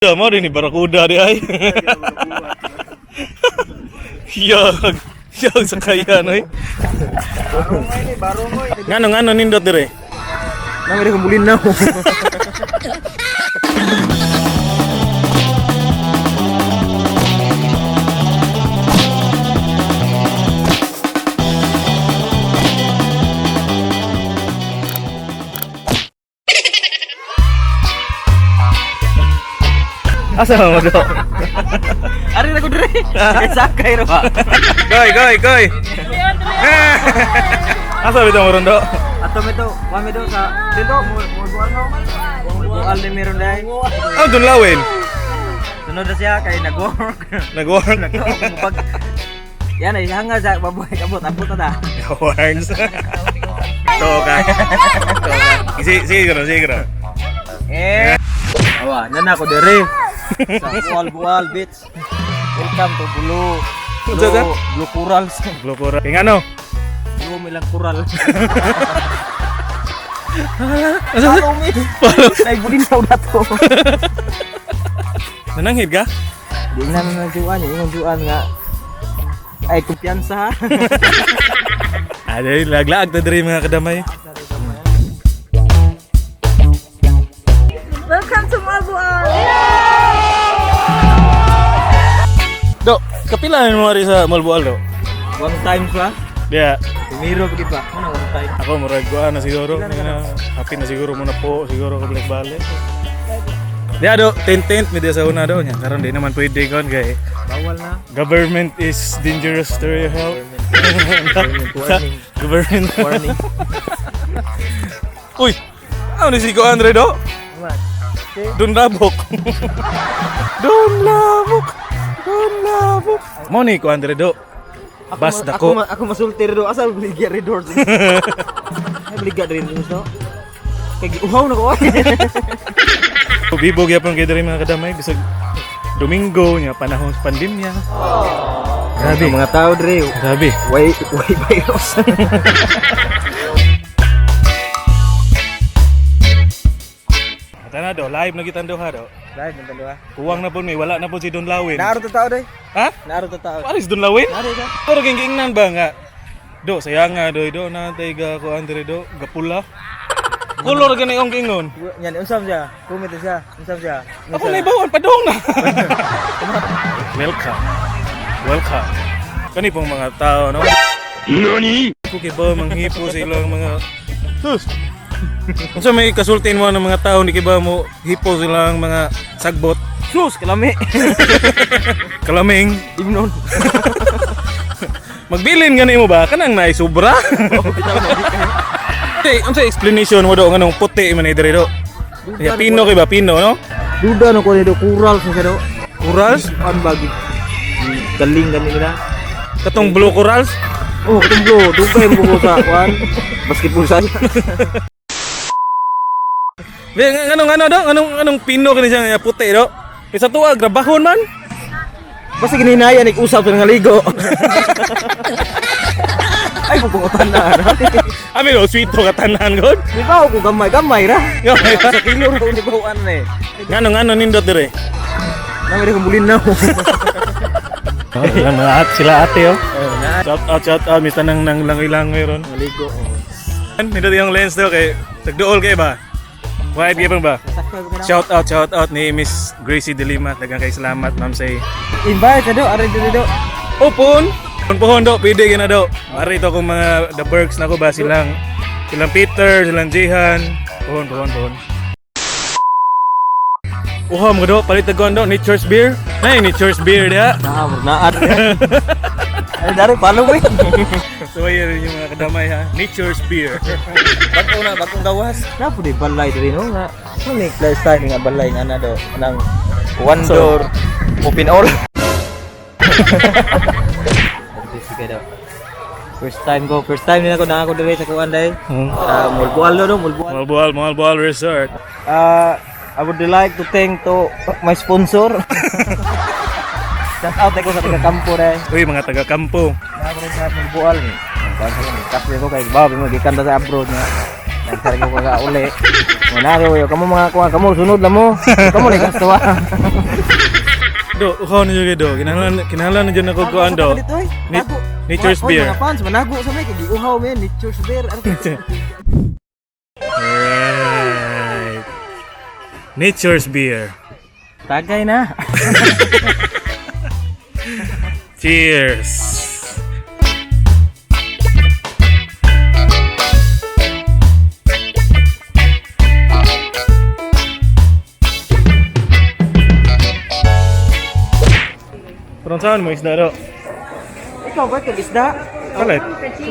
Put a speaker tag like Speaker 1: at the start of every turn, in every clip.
Speaker 1: Mo rin ni Barracuda di ay. Yag. Yag sa kaya noy. Ngano ngano nindot dire?
Speaker 2: Nang rin kumulin na.
Speaker 1: Asa mo do?
Speaker 2: Ari na ko dire. Sakay ra ba.
Speaker 1: Goy, goy, goy. Asa bitaw mo ron do?
Speaker 2: Ato mi to, wa mi do sa dito mo bual no. Bual ni meron dai.
Speaker 1: Ah, dun lawin.
Speaker 2: Sunod na siya kay nag-work.
Speaker 1: Nag-work.
Speaker 2: Pag yan ay hanga sa baboy abot abot na ta.
Speaker 1: Horns. To ka. To ka. Sige, sige gro, sige gro.
Speaker 2: Eh. Awa, nana ko dire. Sa Bual Bual Beach. Welcome to Blue.
Speaker 1: Unsa ka?
Speaker 2: Blue, Blue Corals.
Speaker 1: Blue coral. Kay ngano?
Speaker 2: Blue milang coral.
Speaker 1: Asa?
Speaker 2: Follow me. Ay bulin na to.
Speaker 1: Nananghid ka?
Speaker 2: Di na naman juan, yung juan nga. Ay kumpiyansa ha.
Speaker 1: Ah, dali laglaag ta diri mga kadamay.
Speaker 3: Welcome to Malbual!
Speaker 1: Do, kapila na mo ari sa Malbual do.
Speaker 2: One time siya.
Speaker 1: Diya,
Speaker 2: Tumiro pagid ba? Ano one time?
Speaker 1: ako murag kuan na siguro. Na, happy na siguro mo na po, siguro ko balik balik. Diya do, tent tent mi diya sa una do nya. Karon di naman pwede kon kay
Speaker 2: Bawal na.
Speaker 1: government is dangerous to your health.
Speaker 2: Government warning.
Speaker 1: Government.
Speaker 2: Warning.
Speaker 1: Uy, ano ni si ko Andre do?
Speaker 2: What?
Speaker 1: Dun labok. Dun labok. Dun labok. Mo ni ko Andre do. Bas dako.
Speaker 2: Ako masulti do. Asa baligya rin door. Ay baligya rin do. Kay uhaw na ko.
Speaker 1: Bibo gyapon kay diri mga kadamay bisag Domingo nya panahon sa pandemya. Grabe.
Speaker 2: Mga tao dre.
Speaker 1: Grabe.
Speaker 2: Way way virus.
Speaker 1: Tana do, live na kitang duha do.
Speaker 2: Live man dalawa.
Speaker 1: Kuwang na po may wala na po si Don Lawin.
Speaker 2: Naaro to tao dre.
Speaker 1: Ha?
Speaker 2: Naaro to tao.
Speaker 1: Paris Don Lawin?
Speaker 2: Naaro ka.
Speaker 1: Pero gingingnan ba nga? Do, saya nga do, do na tay ga ko Andre do, gapula. Kolor gani ang gingon.
Speaker 2: Yan unsam siya. Kumit siya. Unsam siya.
Speaker 1: Ako na ibawan padong na. Welcome. Welcome. Kani pong mga tao no? Nani? Kung ba manghipo sa ilang mga Sus. Unsa may kasultin mo ng mga tao ni kiba mo hipo silang mga sagbot?
Speaker 2: Sus kalami.
Speaker 1: Kalaming
Speaker 2: Imnon.
Speaker 1: Magbilin gani mo ba kanang naay sobra? Hey, unsa explanation mo do nganong puti man ni diri do? Ya pino kay ba pino no?
Speaker 2: Duda no ko do kural sa do.
Speaker 1: Corals?
Speaker 2: An bagi. Galing gani nila.
Speaker 1: Katong blue corals?
Speaker 2: Oh, katong blue, dugay mo ko sa kwan. Basketball sa.
Speaker 1: Be, nganong ano do? Anong anong pino kini siya nga puti do? Isa tuwa grabahon man.
Speaker 2: Basta gininaya ni usap sa nga ligo. Ay pupungutan na.
Speaker 1: Ami do sweet to katanan god.
Speaker 2: Di ba ako gamay-gamay ra?
Speaker 1: Gamay ra.
Speaker 2: Sa kilo ra ni bawaan na eh.
Speaker 1: Ngano ngano nindot dire?
Speaker 2: Nang rin kumulin na.
Speaker 1: Oh, ilang mga at sila ate oh.
Speaker 2: Oh, na.
Speaker 1: Shout out mista nang nang langoy-langoy ron.
Speaker 2: Ligo.
Speaker 1: Nindot yung lens do kay tagduol kay ba? Wide gyapon ba?
Speaker 2: Sakto ba
Speaker 1: Shout out ni Miss Gracie De Lima. Daghang kay salamat ma'am say.
Speaker 2: Invite ka do, ari do do.
Speaker 1: Opon. Pohon do, pwede gyud na do. Mari to kung mga the Bergs na ko ba silang silang Peter, silang Jihan. Pohon, pohon, pohon. Uha mo do, palit tagon do, Nature's Beer. Nay, Nature's Beer diha.
Speaker 2: Nah, naa. Ay dari palo we.
Speaker 1: So ayun yung mga kadamay ha. Nature's Beer.
Speaker 2: Bago na bagong gawas. Na pud balay diri no nga. Ano ni lifestyle nga balay nga na do nang one door open all. Sige daw. First time ko, first time nila ko na ako diri sa kuan day. Ah, Mulbual do, Mulbual.
Speaker 1: Malbual, Malbual Resort.
Speaker 2: I would like to thank to my sponsor. Shout out ko sa taga kampo day.
Speaker 1: Uy, mga taga-kampo.
Speaker 2: Naa ko rin sa Mulbual ni. Kuan sa ni kape ko kay bawo mo gikan ta sa abroad nga. Nagkargo ko ka uli. Manago yo kamo mga kuan kamo sunod lang mo. Kamo ni gasto ah.
Speaker 1: Do, uhaw na jud do. Kinahanglan kinahanglan na jud ako kuan do. Nature's beer.
Speaker 2: Mga fans manago sa may kay giuhaw men Nature's beer. Ano
Speaker 1: Alright. Nature's beer.
Speaker 2: Tagay na.
Speaker 1: Cheers. Parang saan mo isda do?
Speaker 2: Ikaw ba kag isda?
Speaker 1: Kalit.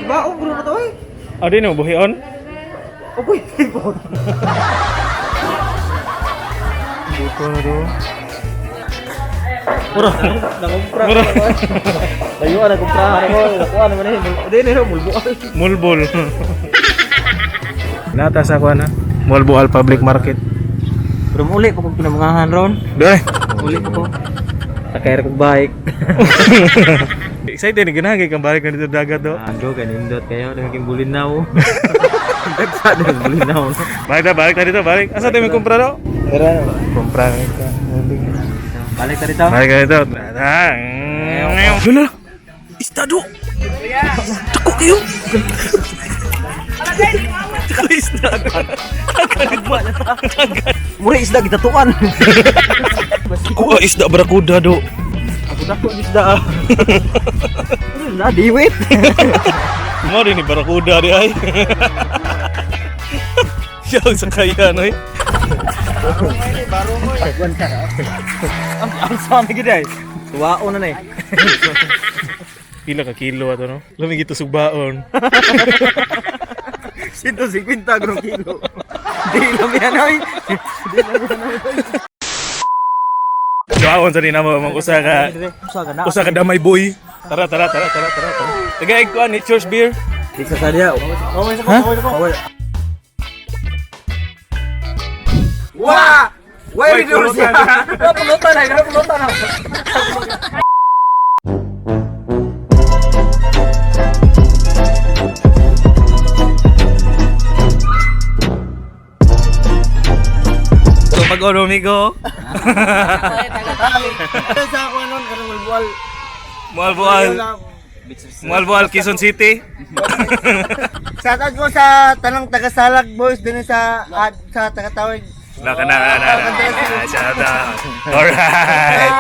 Speaker 2: Baong bro na to eh.
Speaker 1: Ah, di na mo buhion?
Speaker 2: Uboy tipo.
Speaker 1: Buto na do. Mura.
Speaker 2: Nangumpra.
Speaker 1: Mura.
Speaker 2: Layuan na kumpra ako. Nakuha naman eh. Di ni mulbual.
Speaker 1: Mulbol. Nata sa kuan ha. Mulboal Public Market.
Speaker 2: Pero muli pa kong pinamangahan ron.
Speaker 1: Doy.
Speaker 2: Uli pa ko. Sakay ra kog bike.
Speaker 1: Excited ni ganahan kay kang balik na dito dagat do.
Speaker 2: Ando kanindot kayo naging bulinaw. Dagsa na bulinaw.
Speaker 1: Balik ta, balik ta dito, balik. Asa tayo may kumpra do?
Speaker 2: Tara,
Speaker 1: Kumpra ka.
Speaker 2: balik ta dito.
Speaker 1: Balik ka dito. Lala. Isda do. Dako kayo. Dako isda.
Speaker 2: Muri isda gitatuan.
Speaker 1: Dako ah, isda barakuda do.
Speaker 2: Ako dako isda. Ah. Na diwit.
Speaker 1: Mo rin ni barakuda di ay. Siya ang sakayan oy.
Speaker 2: Ang ang sa mi gid ay. Tuwaon na ni.
Speaker 1: Pila ka kilo ato no? Lamig ito sugbaon.
Speaker 2: 150 grong kilo. Di lang yan oy. Di lang yan oy.
Speaker 1: Duaon sa dinamo mang usa ka
Speaker 2: Usa ka na.
Speaker 1: usa ka damay boy. Tara tara tara tara tara tara. Tagaig ko Nature's beer.
Speaker 2: Di sa sadya.
Speaker 1: Ha?
Speaker 2: Wah! Where
Speaker 1: Wait, pulutan.
Speaker 2: Pulutan na, pulutan na.
Speaker 1: So pag ono amigo.
Speaker 2: Sa ako nun, karong mulbual.
Speaker 1: Mualboal. Mualboal Quezon City.
Speaker 3: Shoutout ko sa tanang taga-Salag boys din sa at, sa taga-Tawid.
Speaker 1: Naka na na na. Shout out. Alright.